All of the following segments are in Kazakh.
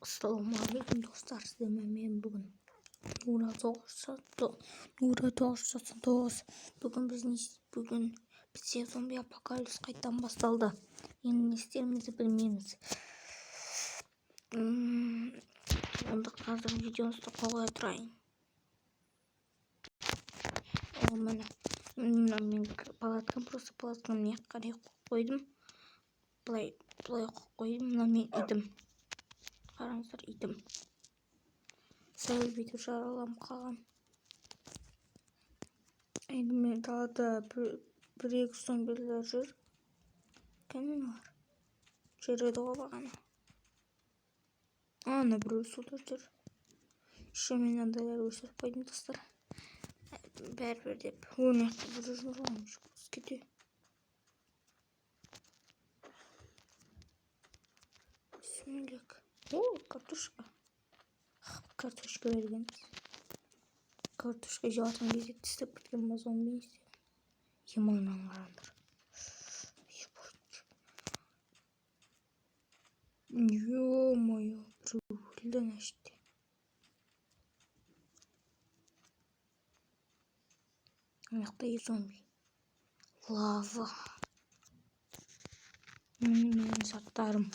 Ассалаумағалейкум, достар! Сіздермен мен бүгін Нура 999. Бүгін біз не бүгін бізде зомби апокалипсис қайтадан басталды. Енді не істерімізді білмейміз. Онда қазір видеомызды қоя тұрайын. О, міне, мына менің палаткам. Просто палатканы мына жаққа қарай қойып қойдым, былай былай қойып қойдым. Мына менің итім, қараңыздар, итім сәл бүйтіп жараланып қалған. Енді мен далада бір екі зомбилер жүр. Кәне, олар жүреді ғой бағана. Ана біреу суда жүр. Еще мен андайлар өшіріп қойдым, достар, бәрібір деп. Ой, мына жақта біреу жүр ғой кете. Бисмиллах! О, картошка! Картошка бергенбіз. Картошка жеп жатқан кезде тістеп кеткен ба зомби? Ема, мынаны қараңдар! Ё-моё, біреу өлді ана жерде. Мына жақта зомби, лава. Міне, менің заттарым.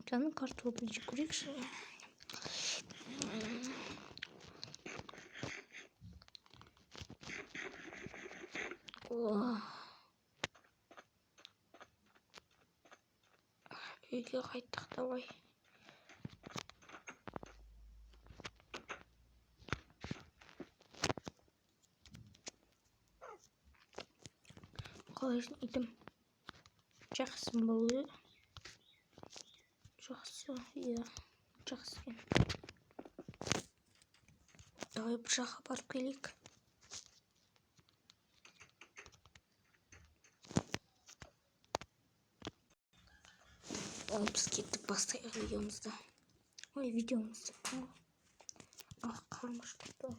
Кәні, картоп жеп көрейікші. О, үйге қайттық, давай. Қалайсың, итім? Жақсы болды, жақсы, иә, жақсы екен. Давай бір жаққа барып келейік. Ал біз кеттік, бастайық видеомызды. Ой, видеомызды. Ах, қарным ашып кетті.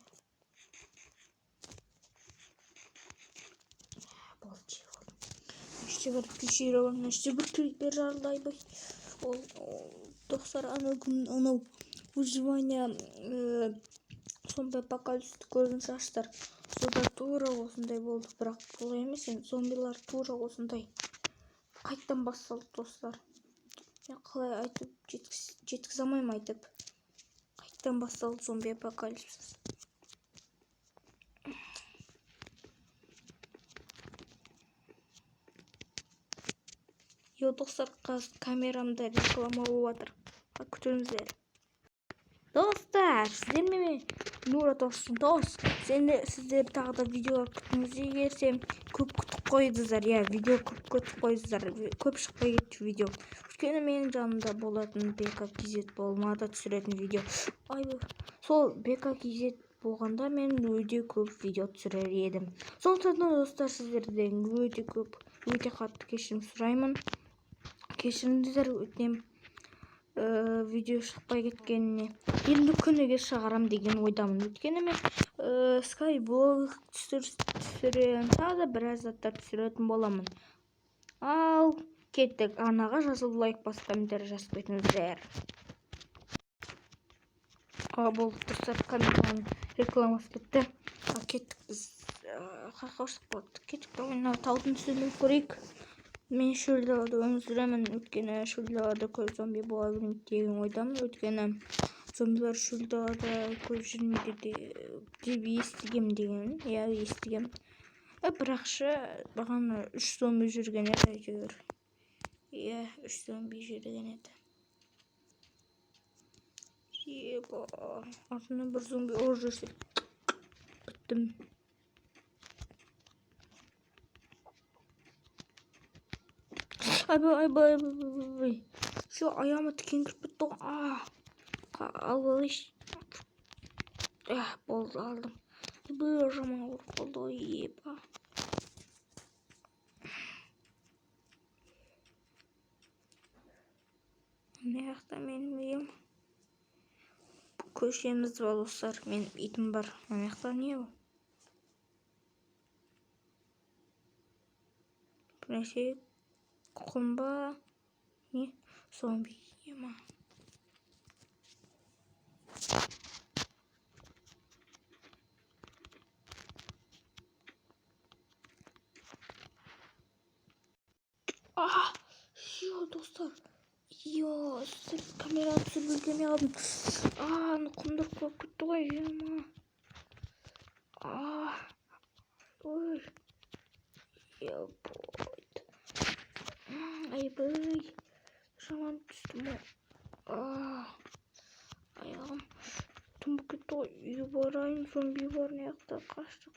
Болды, жеп алдым. Мына жерде бір пещера бар, мына жерде бір крипер жарылды. Айбай! Ол, достар, анау күн анау выживание зомби апокалипсисті көрген шығарсыздар. Сонда тура осындай болды, бірақ бұлай емес енді, зомбилар тура осындай қайтадан басталды, достар. Мен қалай айтып жеткізе алмаймын айтып. Қайтадан басталды зомби апокалипсис. Йо, достар, қазір камерамда реклама болып жатыр, күтіңіздер. Достар, сіздермен мен, Нура 99. Сіздер тағы да видеолар күтіңіз келсе, көп күтіп қойдыңыздар, иә, видео көп күтіп қойдыңыздар, көп шықпай кетті видео, өйткені менің жанымда болатын Бека KZ болмады түсіретін видео. Айбай, сол Бека KZ болғанда, мен өте көп видео түсірер едім. Сондықтан да, достар, сіздерден өте көп, өте қатты кешірім сұраймын. Кешіріңіздер, өтінемін, видео шықпай кеткеніне. Енді күніге шығарам деген ойдамын, өйткені мен скайблок түсіремін, тағы да біраз заттар түсіретін боламын. Ал кеттік! Арнаға жазылып, лайк басып, комментарий жазып кетіңіздер. А, болды, достар, камераның рекламасы бітті. Ал кеттік біз. Қаяққа барсақ болады? Кеттік, давай, мына таудың үстіне көрейік. Мен шөл далада өмір сүремін, өйткені шөл далада көп зомби бола бермейді деген ойдамын, өйткені зомбилар шөл далада көп жүрмейді деп естігем деген, иә, естігем. Бірақ ше, бағана үш зомби жүрген еді әйтеуір, иә, үш зомби жүрген еді. Еба, артымнан бір зомби ұрып жүрсе, біттім. Айбай, айбай, айбай! Все, аяғыма тікен кіріп кетті ғой. Алып алайыншы. Болды, алдым. Айбай, жаман ауырып қалды ғой, еба! Мына жақта менің үйім, көшеміз бар, достар, менің итім бар. Мына жақта не бұл? Бір нәрсе, құм ба, не, зомби ма? А, ё, достар, ё, сіздер, камераны түсіріп үлгермей қалдым. А, ана құмдар құлап кетті ғой, ема. А, ой, ебать, айбай, жаман түстім ғой. А, аяғым тұнып кетті ғой. Үйге барайын, зомби бар мына жақта. Қаштық.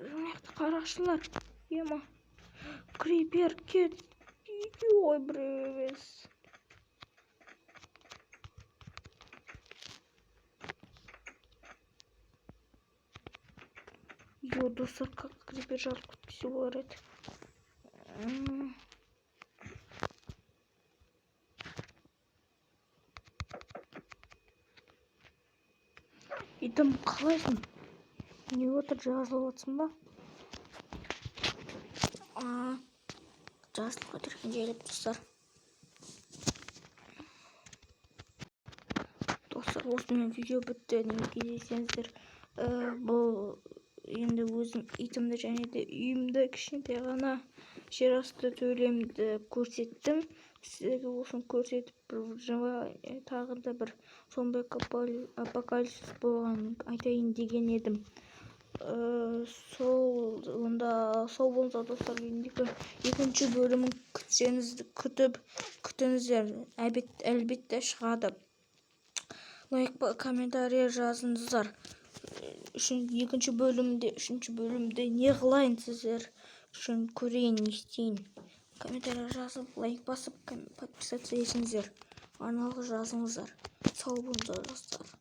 Мына жақта қарақшылар, ема. Крипер, кет. Ой, біреу емес. Ё, достар, как крипер жарып кетпесе болар еді. Итім, қалайсың? Не отыр, жазылып жатсың ба? А, жазылып жатыр екен жайлап, достар. Достар, осымен видео бітті. Неге десеңіздер, бұл енді өзім итімді және де үйімді, кішкентай ғана жер асты төлемді көрсеттім сіздерге. Осыны көрсетіп, бір жаңа, тағы да бір зомби апокалипсис болғанын айтайын деген едім. Сол онда сау болыңыздар, достар. Ендігі екінші бөлімін күтсеңіз, күтіп күтіңіздер, әлбетте шығады. Лайк, комментарий жазыңыздар. Үшін екінші бөлімде, үшінші бөлімде не қылайын, сіздер үшін көрейін, не істейін. Комментарий жазып, лайк басып, подписаться етіңіздер, арнаға жазыңыздар. Сау болыңыздар, достар.